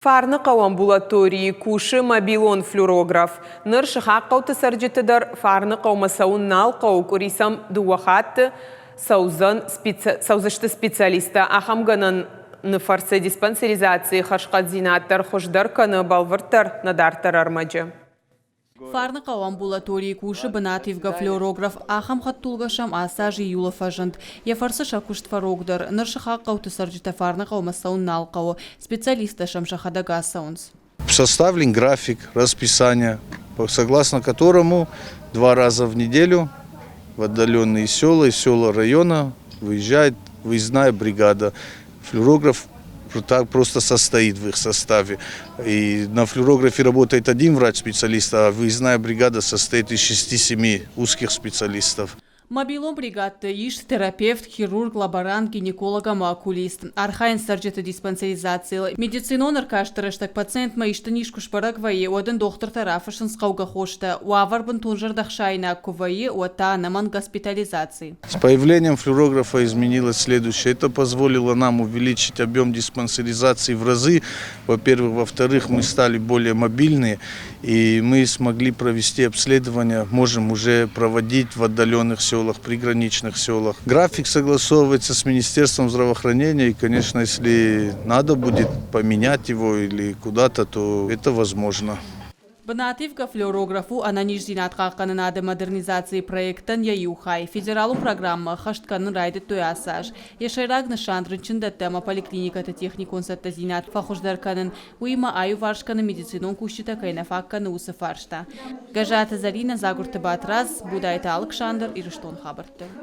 Фарныхъӕуы амбулаторийы кусы мобилон флюорограф. Ныр сыхаг хъӕуты цӕрджыты дӕр Фарныхъӕумӕ цӕуын нал хъӕуы, къуыри сӕм дыууӕ хатты цӕудзӕн цӕудзысты специалисттӕ. Ахӕм гӕнӕны фӕрцы диспансеризацийы хӕрзхъӕддзинад дӕр хуыздӕр кӕны, бӕлвырддӕр нӕ дарддӕр ӕрмӕджы. Фарныхъӕуы амбулаторийы кусы бынативгӕ флюорограф. Ахӕм хӕдтулгӕ сӕм ацы аз июлы фӕзынд. Йӕ фӕрцы сӕ куыст фӕрогдӕр. Ныр сыхаг хъӕуты цӕрджытӕ Фарныхъӕумӕ цӕуын нал хъӕуы. Специалисттӕ сӕм сӕхӕдӕг ацӕуынц. Составлен график, расписание, согласно которому два раза в неделю в отдаленные села и села района выезжает выездная бригада. Флюорограф так просто состоит в их составе. И на флюорографе работает один врач-специалист, а выездная бригада состоит из 6-7 узких специалистов. Мобилон бригадты ис терапевт, хирург, лаборант, гинеколог ӕмӕ окулист. Архайынц цӕрджыты диспансеризацийыл. Медицинон ӕркасты рӕстӕг пациентмӕ исты низ куы сбӕрӕг вӕййы, уӕд ын дохтыртӕ рафыссынц хъӕугӕ хостӕ. Уавӕр бынтон зӕрдӕхсаинаг куы вӕййы, уӕд та ӕнӕмӕнг госпитализаци. С появлением флюорографа изменилось следующее. Это позволило нам увеличить объем диспансеризации в разы. Во-первых. Во-вторых, мы стали более мобильные, и мы смогли провести обследование, можем уже проводить в отдаленных селах, приграничных селах. График согласовывается с Министерством здравоохранения, и, конечно, если надо будет поменять его или куда-то, то это возможно. Бынативгӕ флюорограф у ӕнӕниздзинад хъахъхъӕнынады модернизацийы проектӕн йӕ иу хай. Федералон программӕ ӕххӕст кӕнын райдыдтой ацы аз. Йӕ сӕйраг нысан рынчындӕттӕ ӕмӕ поликлиникӕты техникон цӕттӕдзинад фӕхуыздӕр кӕнын, уыимӕ аиуварс кӕнын медицинон кусджытӕ кӕй нӕ фаг кӕны, уыцы фарста. Гӕззаты Зӕринӕ, Дзагуырты Батрадз, Будайты Алыксандр, Ирыстон хабӕртты.